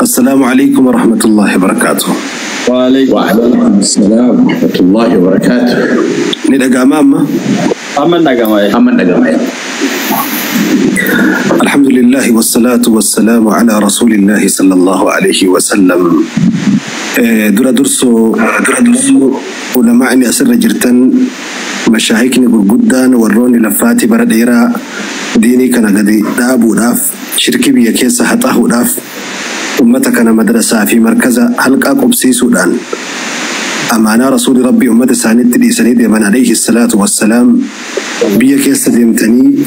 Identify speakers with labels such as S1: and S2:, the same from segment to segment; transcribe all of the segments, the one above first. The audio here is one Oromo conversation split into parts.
S1: السلام عليكم ورحمة الله وبركاته.
S2: وعليكم
S3: وعليكم السلام ورحمة الله وبركاته.
S1: Ni dhaga'ama amma?
S2: Amma dhaga'ama.
S3: Amma dhaga'ama.
S1: الحمد لله والصلاة والسلام على رسول الله صلى الله عليه وسلم. Dura dursoo ulamaa'ni asirra jirtan, mashaayikni gurguddaan, warroonni laffaati bara dheeraa diinii kana gadi dhaabuudhaaf, shirkii biyya keessa haxaahuudhaaf, ummata kana madrasaa fi markaza halqaa qubsiisuudhaan amaanaa rasuuli rabbii ummata isaaniitti dhiisanii deeman عليه الصلاة والسلام, biyya keessa deemtanii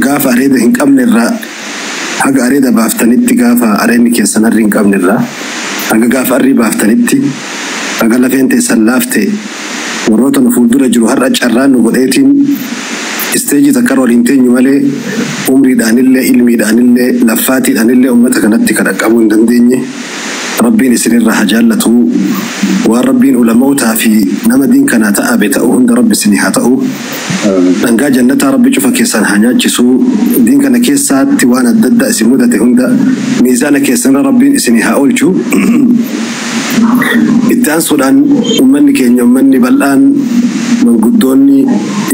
S1: gaafa areeda hin qabne irraa haga areeda baaftanitti, gaafa areedni keessan harri hin qabne irraa haga gaafa arrii baaftanitti, haga lafeen teessan laafte, warroota nu fuuldura jiru har'a carraan nu godheetiin isteejii takka waliin teenyu malee umriidhaanillee, ilmiidhaanillee, laffaatiidhaanillee ummata kanatti kan dhaqqabuu hin dandeenye, rabbiin isinirra haa jaallatu. Waan rabbiin ulamootaa fi nama diin kanaa ta'abe ta'uu hunda rabbi isinii haa ta'u. Dhangaa jannataa rabbi cufa keessan haa nyaachisu. Diin kana keessaatti waan adda addaa isin mudate hunda miizaana keessanirra rabbiin isinii haa oolchu. Itti aansuudhaan ummanni keenya, ummanni bal'aan, manguddoonni,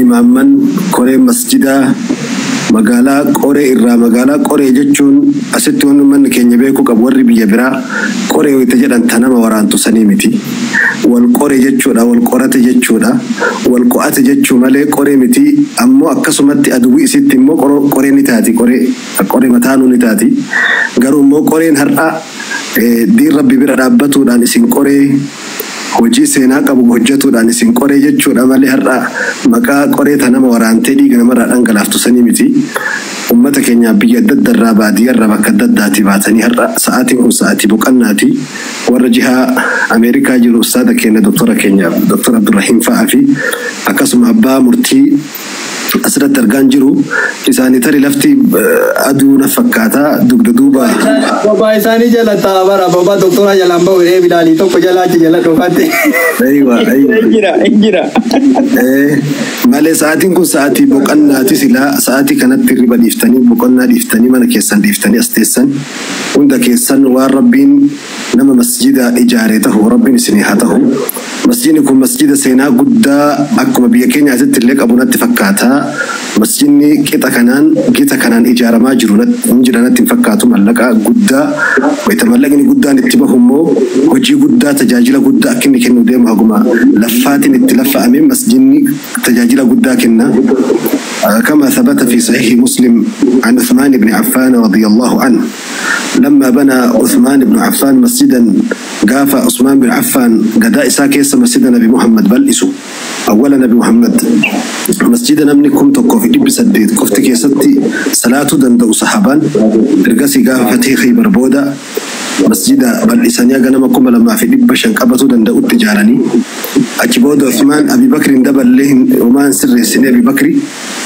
S1: imaamman, koreen masjidaa magaalaa Qoree irraa, magaalaa Qoree jechuun asitti wanni ummanni keenya beekuu qabu, warri biyya biraa qoree wayita jedhan ta nama waraantu sanii miti. Wal qoree jechuudha, wal qorate jechuudha, wal qo'ate jechuu malee qoree miti. Ammoo akkasumatti aduwwi isitti immoo qoree ni taati, qoree qoree mataanuu ni taati. Garuu immoo qoreen har'a diin rabbi bira dhaabbatuudhaan isin qoree, hojii seenaa qabu hojjetuudhaan isin qoree jechuudha malee har'a maqaa qoree ta nama waraantee dhiiga namarraa dhangalaaftu sanii miti. Uummata keenya biyya adda addaa, baadiyyaarraa, bakka adda addaati baatanii har'a sa'aatiin kun sa'aatii boqonnaati. Warra jihaa Ameerikaa jiru, ustaada keenya, doktora keenya, Doktor Abdurrahiim fa'aa fi akkasuma abbaa murtii asirratti argaan jiru, isaanii tarii lafti aduu na fakkaata dugda duuba.
S2: Bobaa isaanii jala ta'a bara, bobaa doktora jalaan bahu ee bilaalii tokko jala achi jala dhokate.
S1: Aywa, aywa.
S2: Jira, jira.
S1: Malee sa'aatiin kun sa'aatii boqonnaati. Silaa sa'aatii kanatti hirriba dhiiftanii, boqonnaa dhiiftanii, mana keessan dhiiftanii as teessan. Hunda keessan waan rabbiin nama masjida ijaare tahu rabbiin isinii haa tahu. Masjidni kun masjida seenaa guddaa akkuma biyya keenya asitti illee qabu natti fakkaata. Masjidni qixa kanaan gita kanaan ijaaramaa jiru hin jira natti hin fakkaatu. Mallaqa guddaa wayita mallaqni guddaan itti bahu immoo hojii guddaa, tajaajila guddaa akka inni kennu deemu. Haguma laffaatiin itti laffa'ame masjidni tajaajila guddaa kenna. كما ثبت في صحيح مسلم عن عثمان بن عفان رضي الله عنه، لما بنى عثمان بن عفان مسجدا، gaafa عثمان بن عفان قدا إسا كيس مسجد نبي محمد بل إسو أول نبي محمد مسجد namni 1800 qofti keessatti salaatuu danda'u sahabaan. Ergasii gaafa fatih Khaybar booda masjida bal'isanii haga nama 2500 qabatuu danda'utti ijaaranii, achi booda Usmaan Abi Bakrin daballee homaan sirreessine. Abi Bakri,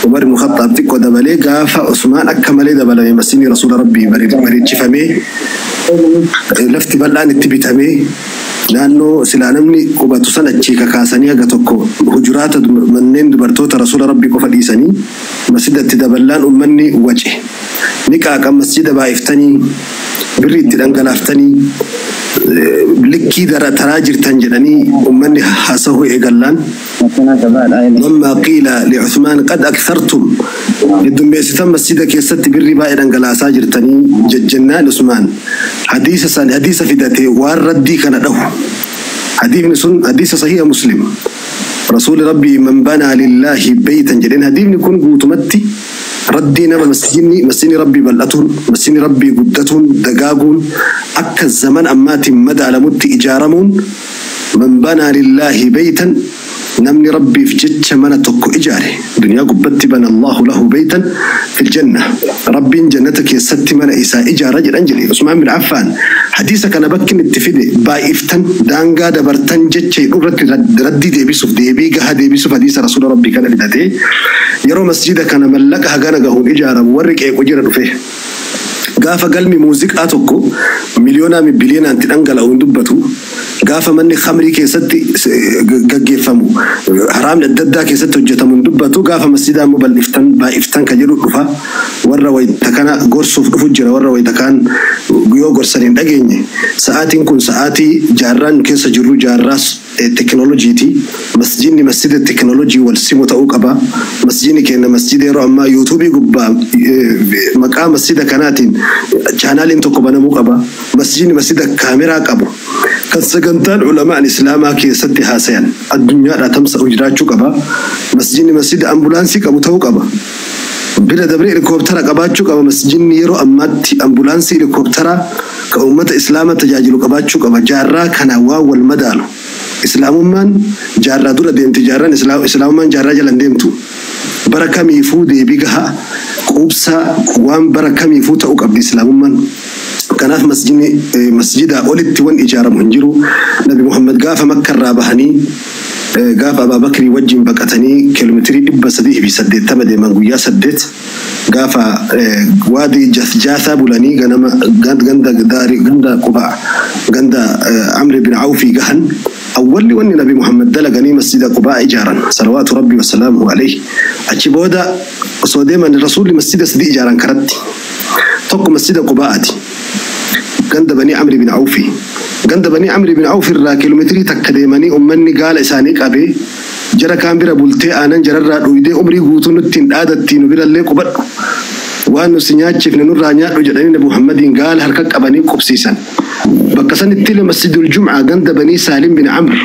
S1: Umar ibn Khattaab xiqqoo dabalee, gaafa Usmaan akka malee dabalame. Masjidni Rasuula Rabbii bareechifamee, lafti bal'aan itti bitamee, naannoo silaa namni qubatu san achii kakaasanii haga tokko hujuraata manneen dubartoota rasuula rabbii qofa dhiisanii masjidatti daballaan ummanni wace ni qaaqa. Masjida baay'iftanii, birri itti dhangalaaftanii, likkii dara taraa jirtan jedhanii ummanni haasahuu eegallaan. لما قيل لعثمان قد أكثرتم, heddummeessitan, masjida keessatti birri baay'ee dhangalaasaa jirtanii jejjennaan, Usmaan hadiisa san hadiisa fidate waan raddii kana dhahu. Hadiifni sun hadiisa sahiha Muslim, rasuuli rabbii "من بنى لله بيتا" jedheen. Hadiifni kun guutumatti raddii nama masjidni rabbii bal'atuun, masjidni rabbii guddatuun, dagaaguun, akka zaman ammaatiin madaalamutti ijaaramuun. "من بنى لله بيتا", namni rabbiif jecha mana tokko ijaare duniyaa gubbatti, "بنى الله له بيتا في الجنة", rabbiin jannata keessatti mana isaa ijaara jedhan jedhe Usmaan bin Affaan. Hadiisa kana bakki itti fide baay'iftan, daangaa dabartan jecha jedhu irratti raddii deebisuuf, deebii gahaa deebisuuf hadiisa rasuula rabbii kana fidatee, yeroo masjida kana mallaqa hagana gahuun ijaaramu warri qeequ jira dhufe. Gaafa galmi muuziqaa tokko miliyoonaa fi biliyoonaan itti dhangala'u hin dubbatu. Gaafa manni khamrii keessatti gaggeeffamu, haraamni adda addaa keessatti hojjetamu hin dubbatu. Gaafa masjidaa immoo bal'iftan baay'iftan kan jedhu dhufa. Warra wayita kana gorsuuf dhufu jira. Warra wayita kaan yoo gorsan hin dhageenye. Sa'aatiin kun sa'aatii jaarraan keessa jirru jaarraas tekinooloojiiti. Masjidni masjida tekinooloojii wal simu ta'uu qaba. Masjidni keenya masjida yeroo ammaa yuutuubii gubbaa maqaa masjida kanaatiin chaanaaliin tokko banamuu qaba. Masjidni masjida kaameraa qabu. Kan sagantaan ulamaan islaamaa keessatti haasayan addunyaadhaa tamsa'u jiraachuu qaba. Masjidni masjida ambulaansii qabu ta'uu qaba. Bira dabree helikooптara qabaachuu qaba. Masjidni yeroo ammaatti ambulaansii helikooптara kan uummata islaamaa tajaajilu qabaachuu qaba. Jaarraa kana waan wal madaalu. Islaamummaan jaarraa dura deemti. Jaarraan islaamummaan jaarraa jalan deemtu. Bara kamiifuu deebii gahaa quubsaa waan bara kamiifuu ta'uu qabdi islaamummaan. Kanaaf masjidni masjidaa olitti wan ijaaramu hin jiru. Nabi Muhammad gaafa Makkarraa bahanii, gaafa Abaabakrii wajjin baqatanii kiiloomeetirii 380 deeman, guyyaa 8 gaafa waadii Jaasaa bulanii, ganama ganda daarii ganda Qubaa ganda Amri bin Awfii gahan, awwalli wanni Nabi Muhammad dalaganii masjida Qubaa ijaaran, salawaatu rabbi wasalaamuhu alayhi. Achi booda osoo deeman rasuulli masjida sadii ijaaran karatti. Tokko masjida Qubaa'aati. Ganda Banii Amri bin Awfi. Ganda Banii Amri bin Awfi irraa kiiloomeetirii 1 deemanii uummanni gaala isaanii qabee, jara kaan bira bultee aanan jararraa dhuydee umrii guutuu nutti hin dhaadattii, nu birallee qubadhu, waan nu si nyaachifne nurraa nyaadhu jedhanii Nabi Muhammadiin gaala harka qabanii qubsiisan. Bakka sanitti illee masjidul Jum'aa ganda Banii Saalim bin Amr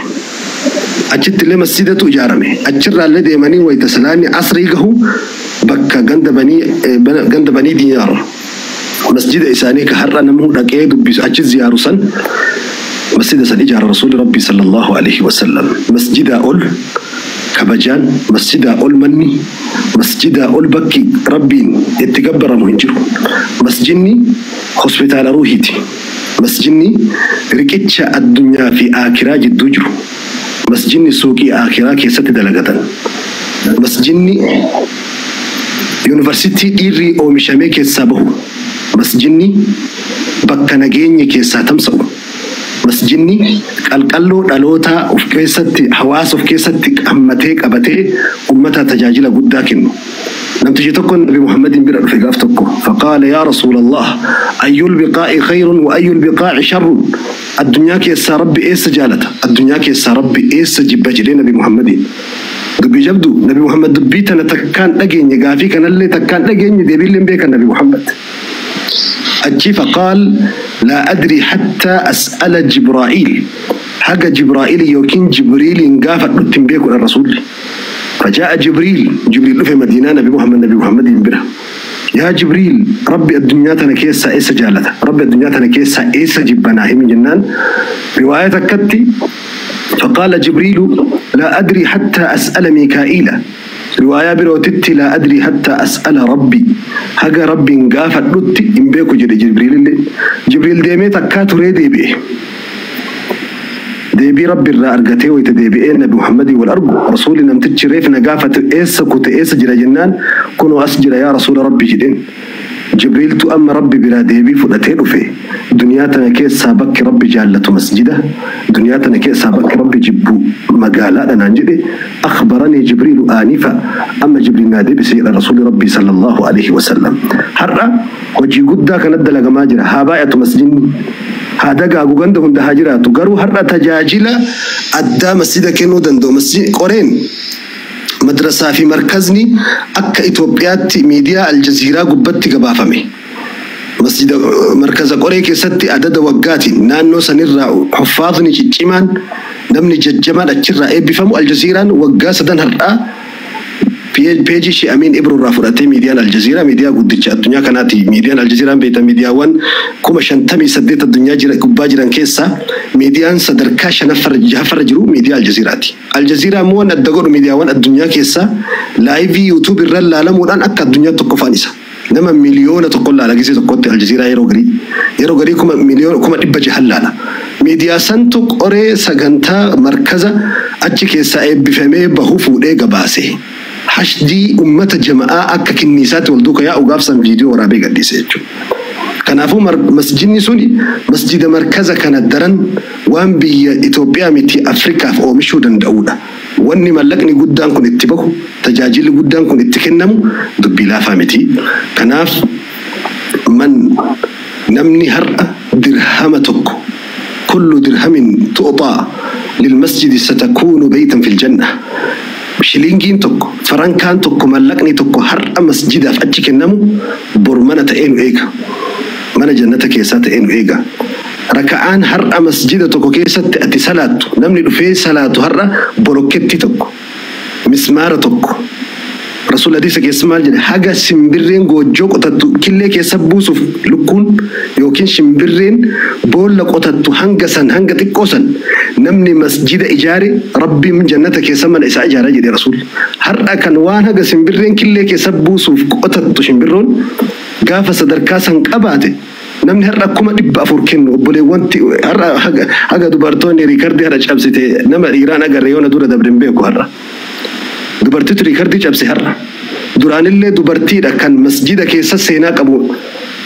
S1: achitti illee masjidatu ijaarame. Achirraallee deemanii wayita salaanni asrii gahu bakka ganda Banii Diinaar masjida isaanii ka har'a namni dhaqee dubbisu achi ziyaaru san masjida san ijaara rasuulli rabbii sallallahu alaihi wasallam. Masjidaa ol kabajaan, masjidaa ol manni, masjidaa ol bakki rabbiin itti gabbaramu hin jiru. Masjidni hospitaala ruuhiiti. Masjidni riqicha addunyaa fi aakiraa jidduu jiru. Masjidni suuqii aakiraa keessatti dalagatan. Masjidni yuunivarsiitii dhiirri oomishamee keessaa bahu. Masjidni bakka nageenyi keessaa tamsa'u. Masjidni qalqalloo dhalootaa of keessatti, hawaasa of keessatti hammatee qabatee ummata tajaajila guddaa kennu. Namtichi tokko Nabi Muhammadin bira dhufe gaaf tokko. Faqaala: "Yaa Rasuulallah, ayyul biqaa'i khayrun wa ayyul biqaa'i sharrun?" Addunyaa keessaa Rabbi eessa jaalata? Addunyaa keessaa Rabbi eessa jibba jedhee Nabi Muhammadin. Dubbii jabdu Nabi Muhammad dubbii tana takkaan dhageenye, gaafii kanallee takkaan dhageenye, deebiillee hin beekan Nabi Muhammad. Achi faqaal: "Laa adri hattaa as'ala Jibraa'iil." Haga Jibraa'iil yookiin Jibriiliin gaafadhutti hin beekudha rasuulli. Fajaa'a Jibriil, Jibriil dhufe Madiinaa Nabi Muhammad, Nabi Muhammadiin bira. "Yaa Jibriil, Rabbi addunyaa tana keessaa eessa jaalata? Rabbi addunyaa tana keessaa eessa jibbanaa himi?" jennaan, riwaaya takkatti faqaala Jibriilu: "Laa adri hattaa as'ala Miikaa'iila." Riwaayaa birootitti: "Laa adri hattaa as'ala Rabbi." Haga Rabbiin gaafadhutti hin beeku jedhe Jibriilillee. Jibriil deemee takkaa turee deebi'e. Deebii Rabbi irraa argatee wayita deebi'ee Nabi Muhammadii wal argu, rasuulli namtichi reef na gaafate eessa kute, eessa jira jennaan, "Kunoo as jira yaa rasuula Rabbi" jedheen. Jibriiltu amma Rabbi biraa deebii fudhatee dhufe. Duniyaa tana keessaa bakki Rabbi jaallatu masjida, duniyaa tana keessaa bakki Rabbi jibbu magaalaadha naan jedhe. Akhbaranii Jibriilu aanifa, amma Jibriil naa deebise jedha rasuulli Rabbii sallallahu alaihi wasallam. Har'a hojii guddaa kanatti dalagamaa jira. Haa baay'atu masjidni. Haa dagaagu, ganda hunda haa jiraatu. Garuu har'a tajaajila addaa masjida kennuu danda'u. Masjid qoreen madrasaa fi markazni akka Itoophiyaatti miidiyaa Aljaziiraa gubbatti gabaafame. Masjida markaza qoree keessatti adada waggaatiin naannoo sanirraa huffaazni ciccimaan, namni jajjamaan achirraa eebbifamu, Aljaziiraan waggaa 3 har'aa peejii ishee Amiin Ibro irraa fudhatee, miidiyaan Aljaziiraa miidiyaa guddicha addunyaa kanaati. Miidiyaan Aljaziiraan beektan miidiyaawwan 58,000 addunyaa jira gubbaa jiran keessaa miidiyaan sadarkaa shanaffarra jahaffarra jiru miidiyaa Aljaziiraati. Aljaziiraa immoo waan adda godhu miidiyaawwan addunyaa keessaa live YouTube irra laalamuudhaan akka addunyaa tokkoffaan isa. Nama 1 miliyoona laala gisee tokkotti Aljaziiraa yeroo garii. Yeroo garii 1 miliyoona 600,000 laala. Miidiyaa santu qoree sagantaa markaza achi keessaa eebbifamee bahu fuudhee gabaase. Hashdii ummata jama'aa akka kinniisaatti wal duuka yaa'u gaafsan viidiyoo waraabee gadhiise jechuudha. Kanaafuu masjidni suni masjida markaza kana daran waan biyya Itoophiyaa miti Afrikaaf oomishuu danda'udha. Wanni mallaqni guddaan kun itti bahu, tajaajilli guddaan kun itti kennamu dubbii laafaa miti. Kanaaf man namni har'a dirhama tokko, kullu dirhamin tu'xaa lilmasjidi satakuunu baytan fil janna. Shilingiin tokko, farankaan tokko, mallaqni tokko har'a masjidaaf achi kennamu bor mana ta'ee nu eega. Mana jannata keessaa ta'ee nu eega. Raka'aan har'a masjida tokko keessatti ati salaattu, namni dhufee salaatu har'a bolokketti tokko, mismaara tokko. Rasuul hadiisa keessa maal jedhe? Haga simbirreen goojjoo qotattu killee keessa buusuuf lukkuun yookiin shimbirreen boolla qotattu hanga san, hanga xiqqoo san namni masjida ijaare Rabbiin jannata keessa mana isaa ijaara jedhe Rasuul. Har'a kan waan haga simbirreen killee keessa buusuuf qotattu shimbirroon gaafa sadarkaa san qabaate, namni har'a 400,000 kennu, obboleewwan, har'a haga dubartoonni riikardii har'a cabsite nama dhiiraan agarre yoona dura dabre hin beeku har'a. Dubartiitu riikardii cabse har'a. Duraanillee dubartiidha kan masjida keessa seenaa qabu.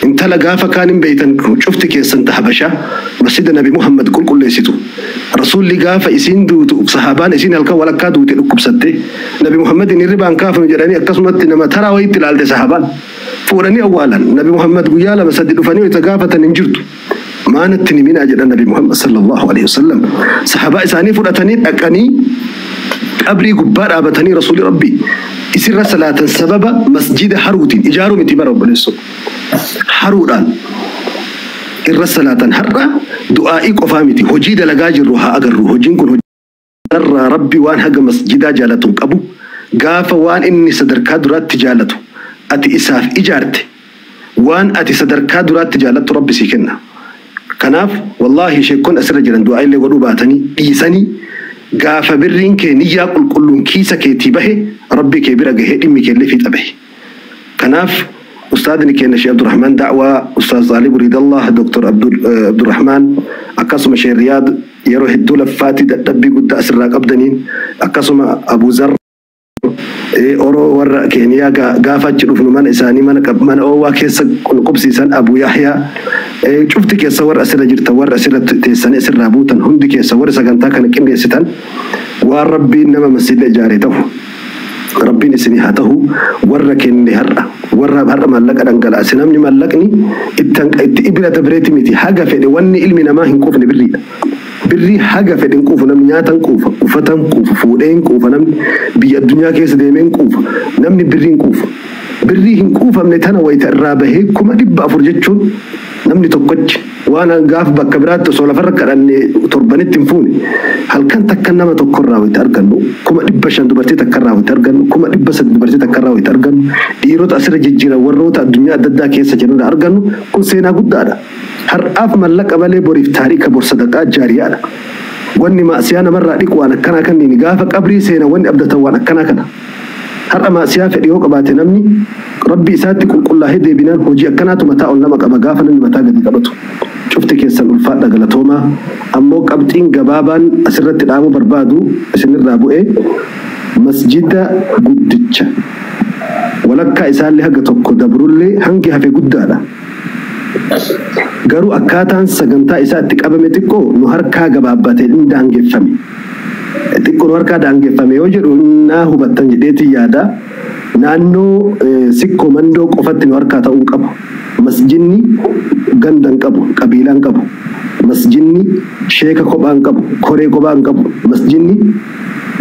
S1: Intala gaafa kaan hin beeytan cufti keessan ta Habashaa masjida Nabi Muhammad qulqulleessitu. Rasuulli gaafa isiin duutu sahaabaan isiin halkan walakkaa duute dhukkubsatte. Nabi Muhammadin hirribaan kaafamu jedhanii akkasumatti nama taraa wayitti ilaalte sahaabaan. Fuudhanii awwaalan. Nabi Muhammad guyyaa lama sadi dhufanii wayita gaafatan hin jirtu. Maanatti ni minaa jedhan Nabi Muhammad sallallahu alaihi wasallam. Sahabaa isaanii fudhatanii dhaqanii qabrii gubbaa dhaabatanii Rasuulli Rabbii isirra salaatan sababa masjida haruutiin, ijaaruu miti bara obboleessoo. Haruudhaan irra salaatan. Har'a du'aa'ii qofaa miti, hojii dalagaa jirru haa agarru. Hojiin kun irraa Rabbi waan haga masjidaa jaalatu hin qabu. Gaafa waan inni sadarkaa duraatti jaalatu ati isaaf ijaarte, waan ati sadarkaa duraatti jaalattu Rabbi sii kenna. Kanaaf wallaahi sheekon asirra jiran du'aa illee godhuu baatanii dhiisanii, gaafa birriin kee niyyaa qulqulluun kiisa keetii bahe Rabbi kee bira gahee dhimmi kee illee fiixa bahe. Kanaaf ustaadni keenya Sheekh Abdurrahman Da'waa, Ustaaz Xaalib Ridallah, Dr. Abdurrahman, akkasuma Sheekh Riyaad yeroo hedduu laffaatii dadhabbii guddaa asirraa qabdaniin, akkasuma Abu Zar Oroo warra Keeniyaa gaafa achi dhufnu mana isaanii mana oowwaa keessa qubsiisan, Abu Yahyaa, cufti keessa warra asirra jirtan, warra asirra teessanii asirraa buutan hundi keessa, warra sagantaa kana qindeessitan, waan Rabbiin nama masjida ijaare ta'u Rabbiin isinii haa ta'u. Warra kenne har'a, warra har'a maallaqa dhangalaase, namni maallaqni itti ibira dabreeti miti, haga fedhe wanni ilmi namaa hin quufne birriidha. Birrii haga fedhe hin quufu namni, nyaata hin quufa, uffata hin quufa, fuudhee hin quufa, namni biyya addunyaa keessa deemee hin quufa, namni birrii hin quufa. Birrii hin quufamne tana wayita irraa bahee 400,000 jechuun namni tokkochi waan gaaf bakka biraatti osoo lafarra kadhanne torbanitti hin fuune, halkan takka nama tokkorraa wayita argannu 500,000, dubartii takkarraa wayita argannu 300,000, dubartii takkarraa wayita argannu, dhiirota asirra jijjiiran warroota addunyaa adda addaa keessa jiran argannu, kun seenaa guddaadha. Har'aaf mallaqa malee boriif taarika, bor sadaqaa jaariyaadha. Wanni maasiyaa namarraa dhiqu waan akkanaa kanneen, gaafa qabrii seena wanni abdatan waan akkanaa kana. Har'a maasiyaa fedhe yoo qabaate namni Rabbi isaatti qulqullaa'ee deebinaan hojii akkanaatu mataa ol nama qaba gaafa namni mataa gadi qabatu. Cufti keessan ulfaadha, galatoomaa. Ammoo qabxiin gabaabaan asirratti dhaamuu barbaadu isinirraa bu'ee, masjida guddicha walakkaa isaallee haga tokko dabrullee hangi hafe guddaadha. Garuu akkaataan sagantaa isaa itti qabame xiqqoo nu harkaa gabaabbatee hin daangeffame. Xiqqoo nu harkaa daangeffame yoo jedhu naa hubattan jedheetiin yaada. Naannoo Sikkoo Mandoo qofatti nu harkaa ta'uu hin qabu. Masjidni ganda hin qabu, qabiilaa hin qabu. Masjidni sheeka kophaa hin qabu, koree kophaa hin qabu. Masjidni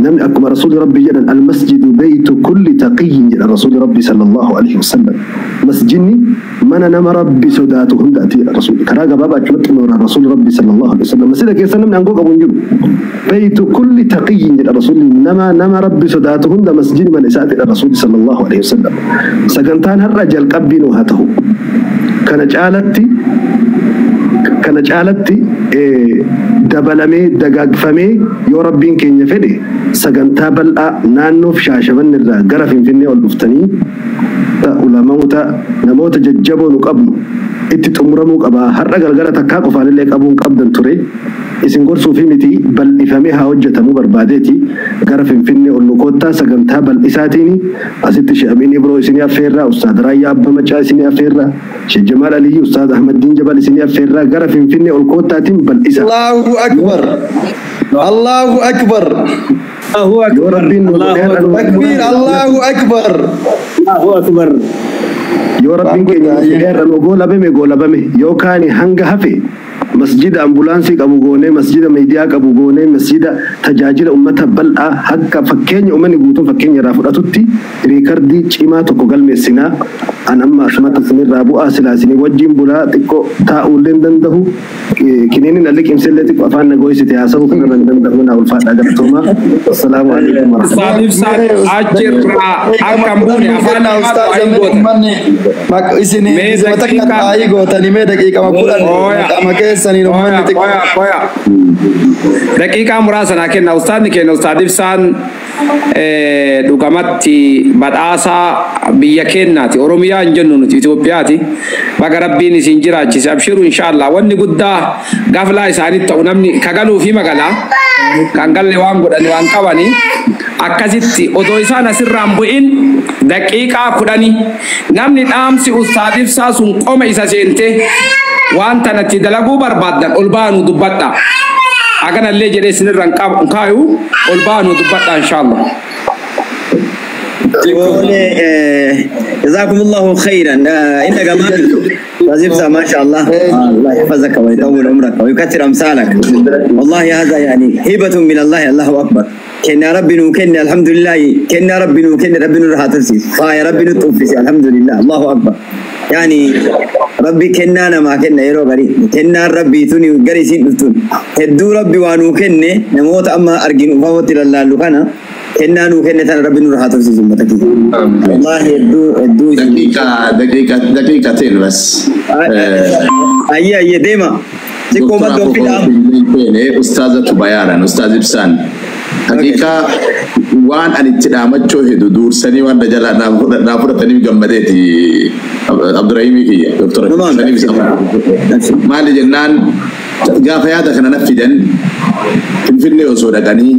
S1: namni akkuma Rasuulli Rabbii jedhan, "Almasjidu baytu kulli taqiyyin" jedha Rasuulli Rabbii sallallahu alaihi wasallam. Masjidni mana nama Rabbi sodaatu hundaati jedha Rasuulli. Karaa gabaabaa achumatti xumura Rasuulli Rabbii sallallahu alaihi wasallam. Masjida keessa namni aangoo qabu hin jiru. "Baytu kulli taqiyyin" jedha Rasuulli. Nama Rabbi sodaatu hunda masjidni mana isaati jedha Rasuulli sallallahu alaihi wasallam. Sagantaan har'a jalqabbii nu haa ta'u. Kana caalatti dabalamee dagaagfamee yoo Rabbiin keenya fedhe sagantaa bal'aa naannoof Shaashamanni irraa gara Finfinnee ol dhuftanii ulamoota, namoota jajjaboo nu qabnu itti xumuramuu qaba. Har'a galgala takkaa qofaanillee qabuun qabdan ture. Isin gorsuufi miti, bal'ifamee haa hojjetamuu barbaadeeti. Gara Finfinnee ol nu koottaa, sagantaa bal'isaatiin asitti Sheekh Amiin Ibroo isinii affeerraa, Ustaad Raayyaa Abba Macaa isinii affeerraa, Sheekh Jamaal Aliyyi, Ustaad Ahmaddiin Jabal isinii affeerraa, gara Finfinnee ol koottaatiin bal'isa.
S2: Allahu akbar. Allahu akbar.
S4: Allahu
S1: Yoo
S4: akbar.
S1: Rabbiin nu godhee
S4: Allahu
S1: har'a nu
S2: Takbiir Allahu akbar.
S4: Allahu akbar.
S1: Yoo Rabbiin keenya nu fidee har'a nu goolabame goolabame, yookaan hanga hafe masjida ambulaansii qabu goonee, masjida miidiyaa qabu goonee, masjida tajaajila ummata bal'aa akka fakkeenya uummanni guutuun fakkeenya irraa fudhatutti riikardii cimaa tokko galmeessinaa. An amma asumatti isinirraa bu'aa, silaa isinii wajjin bulaa xiqqoo taa'uullee hin danda'u. Kiniinin alli qimsillee xiqqoo afaan na gooysite, haasa'uu kanarra hin danda'u. Naa ulfaadhaa, galatoomaa. Assalaamu alaikum warahmatullahi.
S5: Ustaad Ibsaan achirraa akka hin buune afaan namaa du'aa gootan.
S2: Isin
S5: Mee
S2: isuma takka
S5: daqiiqaa
S2: du'aayii gootanii mee daqiiqama 10
S5: Oya.
S2: maqama keessaniin uummanni
S5: Qoya,
S2: xiqqoo.
S5: qoya, qoya. Daqiiqaa muraasa naa kenna. Ustaadni keenya Ustaad Ibsaan dhugamatti badhaasaa biyya keenyaati. Oromiyaa hin jennu nuti, Itoophiyaati. Baga Rabbiin isin jiraachise. Abshiru inshaallah. Wanni guddaa gaflaa isaanitti ta'u namni kagaluu fi magalaa kan galle waan godhani waan qabani. Akkasitti otoo isaan asirraan bu'in daqiiqaa 10 namni dhaamsi Ustaad Ibsaa sun qoma isa seente waan tanatti dalaguu barbaaddan ol baanuu dubbadha. Haganallee jedhee isinirra hin kaayu, ol baanuu dubbadha inshaallah.
S6: Tole, جزاكم الله خيرا. انت كمان وظيفة ما شاء الله. الله يحفظك ويطول عمرك ويكثر امثالك. والله هذا يعني هبة من الله، الله اكبر. كنا ربي نوكلنا، الحمد لله. كنا ربي نوكلنا، ربي نروح ترسي فاي ربي نطفي، الحمد لله، الله اكبر. يعني ربي كنا ما كنا يرو غري كنا ربي توني غري سين تون هدو ربي وانو كنا نموت اما ارجن فوت الله لكنا كنا نو كنا تن ربي نروح ترسي زمتك والله هدو هدو.
S3: دقيقة دقيقة دقيقتين بس.
S6: أي أي ديما
S3: دكتور أبو أستاذة بيانا أستاذ إبسان حقيقة waan ani itti dhaamachuu hedu dursanii waan na jalaa naa fudhatanii gammadeeti Abdurrahimii kiyya doktora saniif isa maali jennaan, gaafa yaada kana na fidan Finfinnee osoo dhaqanii,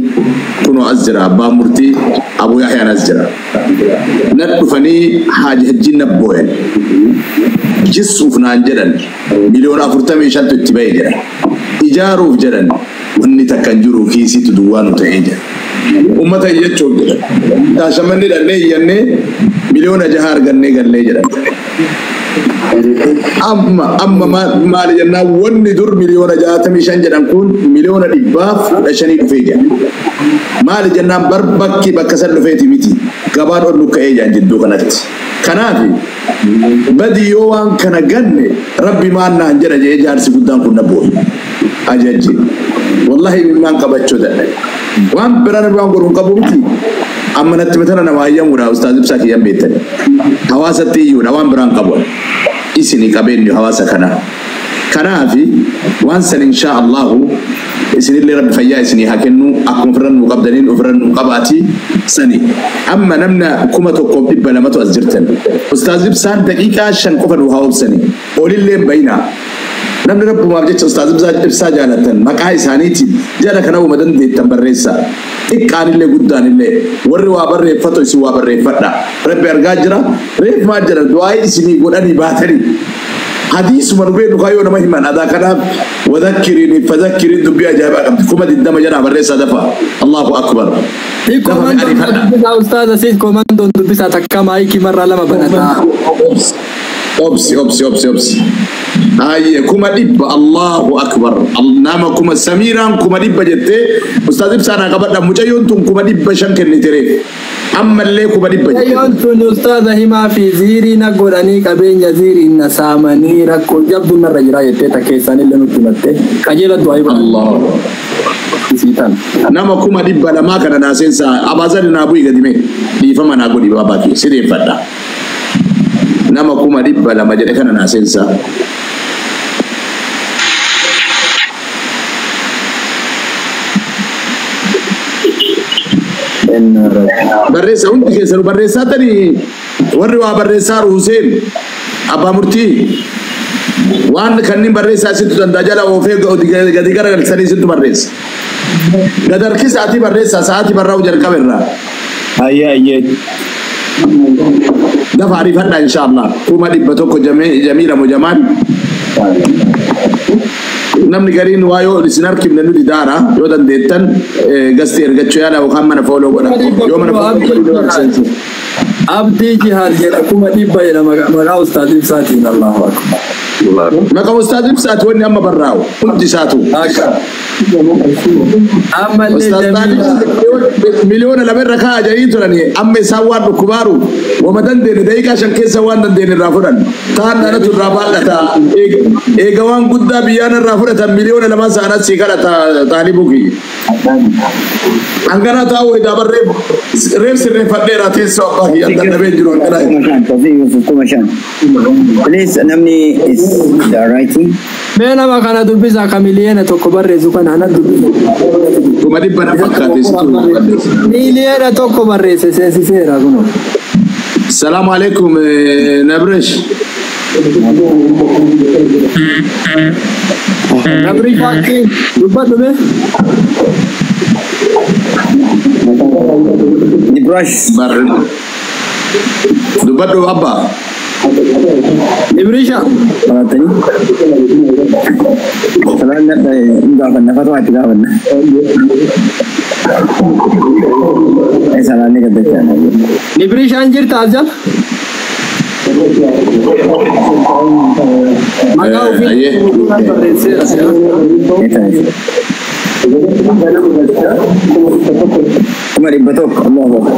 S3: kunoo as jira abbaan murtii Abuu Yahyaan as jira, na dhufanii haaji hajjiin na booyan jissuuf naan jedhan, miliyoona 45tu itti ba'e jedhan, ijaaruuf jedhan, wanni takka hin jiru, kiisiitu duwwaa nu ta'ee jedhan, ummata jechuuf jedhan, Shaashamanni dhannee iyyannee miliyoona 6 argannee gallee jedhan. Amma maali jennaan, wanni dur miliyoona 65 jedhan kun miliyoona 115 dhufee jira. Maali jennaan, bar bakki bakka san dhufeeti miti, gabaan ol lukka'ee jaan jidduu kanatti. Kanaaf badi yoo waan kana ganne Rabbi maan naan jedha jedhee jaarsi guddaan kun na boo'e. Ajajji. Wallahi maan qabachuu dadhabe. Waan biraan waan godhu hin qabu miti. Amma natti matana nama hayyamuudha, Ustaaz Ibsaa kiyyan beektani. Hawaasatti iyyuudha, waan biraan qabu. Isini qabeenyu hawaasa kana. Kanaafi waan san insha Allahu isinillee Rabbi fayyaa isinii haa kennu, akkuma ofirra nuu qabdaniin ofirra nuu qabaati sani. Amma namna 1200tu as jirtan. Ustaaz Ibsaan daqiiqaa 5 qofa nuu haa obsani. Olillee hin bayinaa. Namni Rabbumaaf jecha Ustaaz Ibsaa jaalatan maqaa isaaniitiin jala kana uuma dandeettan barreessaa. Xiqqaanillee guddaanillee warri waa barreeffatu isin waa barreeffadha. Rabbi argaa jira. Reef maal jedhan, du'aa'ii isinii godhanii baatanii. Hadiisuma nu beeknu kaayyoo nama himan adaa kanaaf wadhakkiriin fadhakkiriin dubbii ajaa'ibaa qabdi. 20,000 jedhaa barreessaa dafa. Allahu akbar. Dafa
S2: Komandoon
S3: ariifadha.
S2: dubbisaa, ustaaza siis komandoon dubbisaa takka maayikii marraa lama banataa.
S3: Obsi, obsi, obsi, obsi. Ayyee, 100,000, Allahu akbar. Nama kuma Samiiraan 100,000 jettee, Ustaaz Ibsaa naa qabadha, mucayyoon tun 500,000 kennite reef. Ammallee 100,000 jette.
S2: Mucayyoon tun ustaaza himaa fi ziirii na godhanii, qabeenya ziiriin na saamanii, rakkoo jabduu narra jira jettee takkeessaanillee nutti himatte. Qajeela du'aa godhan
S3: Allah.
S2: isii tan.
S3: Nama 200,000 kana naa seensaa, abaazali naa bu'i gadi mee dhiifama naa godhi baabaa kee sireeffadha. Nama 200,000 jedhe kana naa seensaa. Barreessa, hundi keessanuu barreessaa tanii, warri waa barreessaa Huseen abbaa murtii. Waan kanneen barreessaa isintu danda'a jala oofee gadi garagalchanii isintu barreessa. Gad harki sa'aatii barreessaa sa'aatii barraa'u jalqaba irraa.
S4: Ayyee ayyee.
S3: Lafa ariifadhaa inshaallah. 100,000 jamiila mojamaan. Namni gariin waa yoo isin harkifne nuti daara yoo dandeettan gasti ergachuu yaala yookaan mana fooloo godha. Yoo mana fooloo godha.
S2: Abdii Jihaad jedha 100,000 jedha maqaa Ustaaz Ibsaatiin Allahu Akbar.
S3: Maqaa Ustaaz Ibsaati wanni amma barraa'u hundi isaatu.
S2: Ammallee Jamiila.
S3: 2,000,000 irra kaa'aa jedhanii turani amma isaan waan dhukkubaaru wama dandeenye daqiiqaa 5 keessa waan dandeenye irraa fudhan. Taan anatu irraa baadhata. Eega waan guddaa biyyaan irraa fudhatan 2,000,000 saanaa sii kadhata taalibuu kiyya. Hangana taa'u edaa barree reef sirreeffadheera teessoo abbaa kiyya dadhabee jiru hangana.
S6: 5,000. Please, namni is the writing.
S2: Mee nama kana dubbisa ka 1,000,000 barreessu kana ana dubbisa.
S3: 100,000 na fakkaate situ barreesse.
S2: 1,000,000 barreesse seensiseera kunoo.
S3: Salaamu alaikum Nabresh.
S2: Nabri fakkii dubbadhu mee.
S6: Nibrash.
S3: Barre. Dubbadhu abbaa.
S2: Nibrisha.
S6: Baratanii. Salaan hin gaafanna fatwaa itti gaafanna. Salaan ni gaddachaa.
S2: Nibrishaan jirta as jala? Maqaa ofii barreesseera.
S6: 100,000 Allahu Akbar.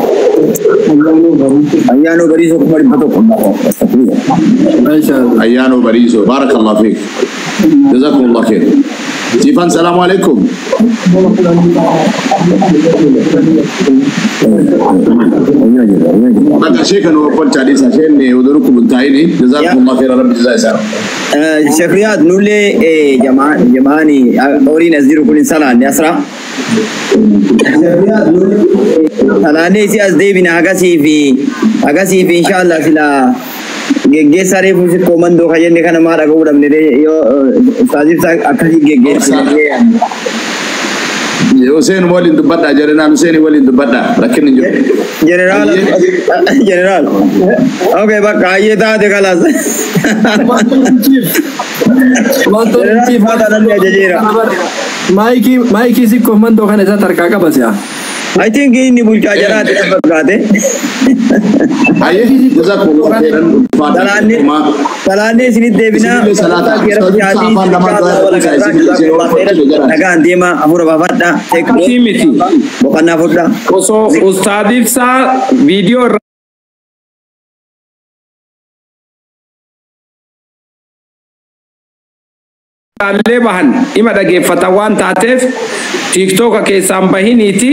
S6: Ayyaanoo Bariisoo 100,000 Allahu Akbar.
S2: Mashallah.
S3: Ayyaanoo Bariisoo barakallahu fiik. Jazakumullahu khair. Siifan salaamu alaikum. Maka sheeka nu okolchaa dhiisa isheen oduu kun taa'ini jazakumullahu khair rabbi jazaa isaa.
S6: Sheekh Riyaad nullee jamaani horiin as jiru kun hin salaanne asra. Salaannee si as deebina hagasii fi inshaallah sila geggeessaa reefu si koomandoo kan jenne kana maa dhaga'uu dhabne yoo Ustaaz Ibsaa akkasii geggeesse.
S3: Hussein waliin dubbadhaa Jeneraal Hussein waliin dubbadhaa rakkinni hin jiru.
S6: Jeneraal Jeneraal. Okay bakka hayyee taate kalaas.
S2: Wantoonni
S6: Jeneraal namni ajajeera.
S2: Maayikii si koomandoo kana isa tarkaa qaba si'a.
S6: I think inni bulchaa jaraati fakkaate.
S3: Hayyee jazakumullahu khairan.
S6: Salaannee isinitti deebinaa. Nagaan deemaa hafuura baafadhaa.
S5: Akkasii miti.
S6: Boqonnaa fudhaa.
S5: Osoo Ustaaz Ibsaa viidiyoo irraallee bahan dhima dhageeffatan waan taateef tiiktooka keessaan bahiniiti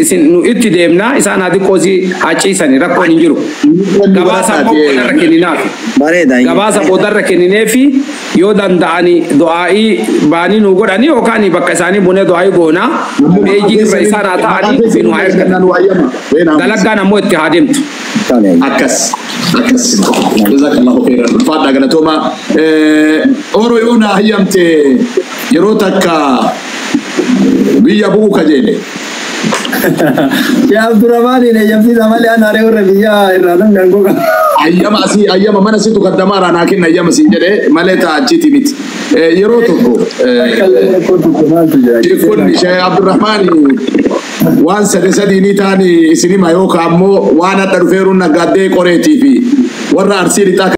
S5: isin nu itti deemnaa isaan haa xiqqoosii haa ciisani rakkoon hin jiru. Gabaasa immoo boodarra kenninaaf.
S6: Bareeda.
S5: Gabaasa boodarra kennineefi yoo danda'ani du'aa'ii baanii nu godhani yookaan bakka isaanii bunee du'aa'ii goonaa beejii irra isaan haa ta'anii fi nu haa ergatan. Dalaggaan ammoo itti haa deemtu.
S3: Akkas akkas jazakallahu khairan ulfaadhaa galatooma. Oro yoo na hayyamte yeroo takka biyya bu'uu kajeele.
S2: Shee Abdurrahmaaniin eeyyamsiisa malee ana haree warra biyyaa irraa namni aangoo qaba.
S3: Ayyama asii ayyama mana situ kaddamaara naa kenna ayyama siin jedhee malee taa'achiiti miti. Yeroo tokko sheekonni Shee Abdurrahmaan waan sade sadii ni ta'ani isin hima yookaan ammoo waan hadha dhufeeruun naggaaddee qoreetii fi warra arsii lixaa